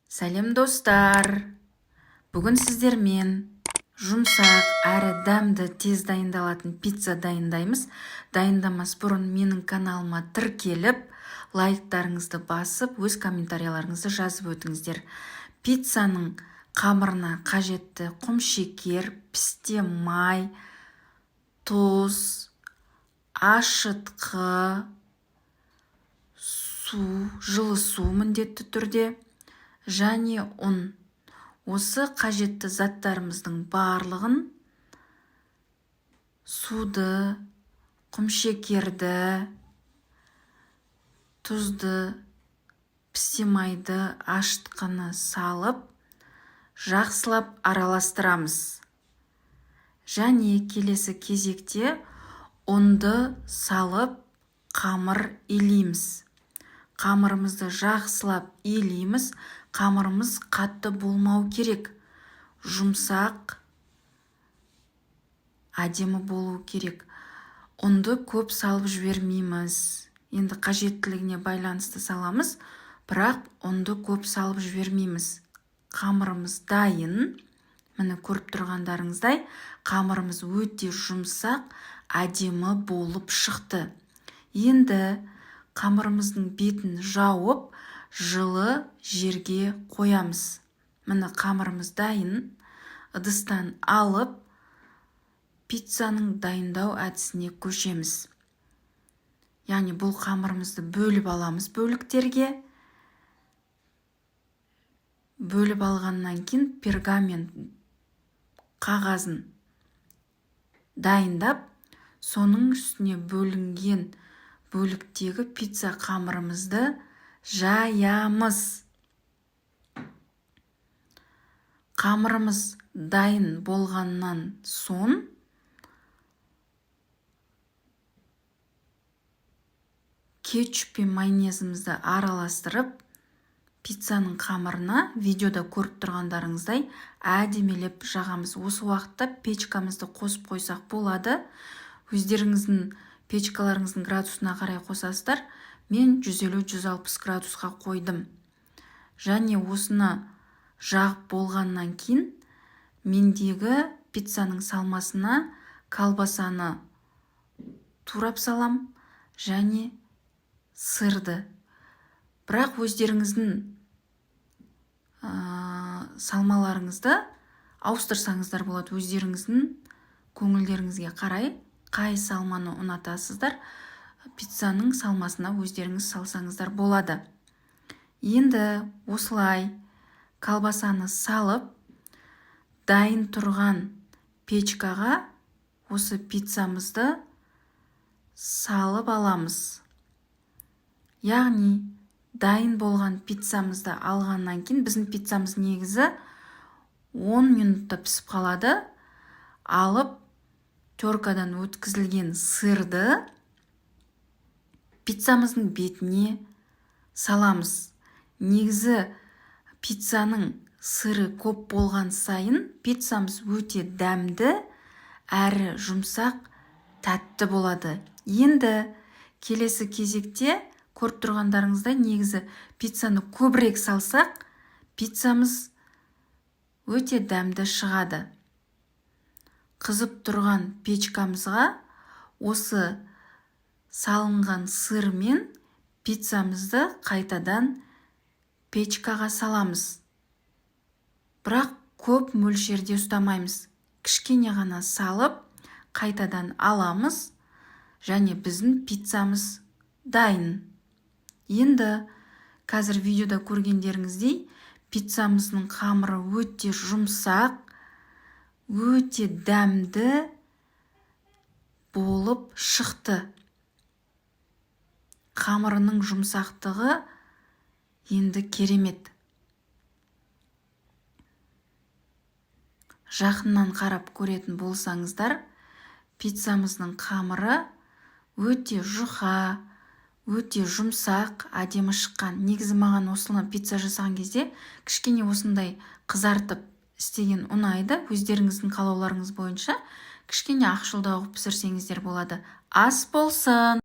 Сәлем, достар! Бүгін сіздермен жұмсақ әрі дәмді, тез дайындалатын пицца дайындаймыз. Дайындамас бұрын менің каналыма тіркеліп, лайктарыңызды басып, өз комментарияларыңызды жазып өтіңіздер. Пиццаның қамырына қажетті: құмшекер, пісте май, тұз, ашытқы, су, жылы су міндетті түрде, және ұн. Осы қажетті заттарымыздың барлығын, суды, құмшекерді, тұзды, пісте майды, ашытқыны салып, жақсылап араластырамыз. Және келесі кезекте ұнды салып, қамыр илейміз. Қамырымызды жақсылап илейміз. Қамырымыз қатты болмау керек, жұмсақ, әдемі болу керек. Ұнды көп салып жібермейміз, енді қажеттілігіне байланысты саламыз, бірақ ұнды көп салып жібермейміз. Қамырымыз дайын. Міне, көріп тұрғандарыңыздай, қамырымыз өте жұмсақ, әдемі болып шықты. Енді қамырымыздың бетін жауып, жылы жерге қоямыз. Міне, қамырымыз дайын. Ыдыстан алып, пиццаның дайындау әдісіне көшеміз. Яғни бұл қамырымызды бөліп аламыз бөліктерге. Бөліп алғаннан кейін пергамент қағазын дайындап, соның үстіне бөлінген бөліктегі пицца қамырымызды жаямыз. Қамырымыз дайын болғаннан соң кетчуп пен майонезімізді араластырып, пиццаның қамырына видеода көріп тұрғандарыңыздай әдемелеп жағамыз. Осы уақытта печкамызды қосып қойсақ болады. Өздеріңіздің печкаларыңыздың градусына қарай қосасыздар. Мен 150-160 градусқа қойдым. Және осыны жағып болғаннан кейін мендегі пиццаның салмасына колбасаны турап салам және сырды. Бірақ өздеріңіздің салмаларыңызды ауыстырсаңыздар болады. Өздеріңіздің көңілдеріңізге қарай, қай салманы ұнатасыздар, пиццаның салмасына өздеріңіз салсаңыздар болады. Енді осылай колбасаны салып, дайын тұрған печкаға осы пиццамызды салып аламыз. Яғни дайын болған пиццамызды алғаннан кейін, біздің пиццамыз негізі 10 минутта пісіп қалады. Алып, теркадан өткізілген сырды пиццамыздың бетіне саламыз. Негізі пиццаның сыры көп болған сайын пиццамыз өте дәмді әрі жұмсақ, тәтті болады. Енді келесі кезекте, көріп тұрғандарыңыздай, негізі пиццаны көбірек салсақ, пиццамыз өте дәмді шығады. Қызып тұрған печкамызға осы салынған сырмен пиццамызды қайтадан печкаға саламыз. Бірақ көп мөлшерде ұстамаймыз, кішкене ғана салып, қайтадан аламыз. Және біздің пиццамыз дайын. Енді қазір видеода көргендеріңіздей, пиццамыздың қамыры өте жұмсақ, өте дәмді болып шықты. Қамырының жұмсақтығы енді керемет. Жақыннан қарап көретін болсаңыздар, пиццамыздың қамыры өте жұқа, өте жұмсақ, әдемі шыққан. Негізі маған осыны пицца жасаған кезде кішкене осындай қызартып істеген ұнайды. Өздеріңіздің қалауларыңыз бойынша кішкене ақшылдау қылып пісірсеңіздер болады. Ас болсын!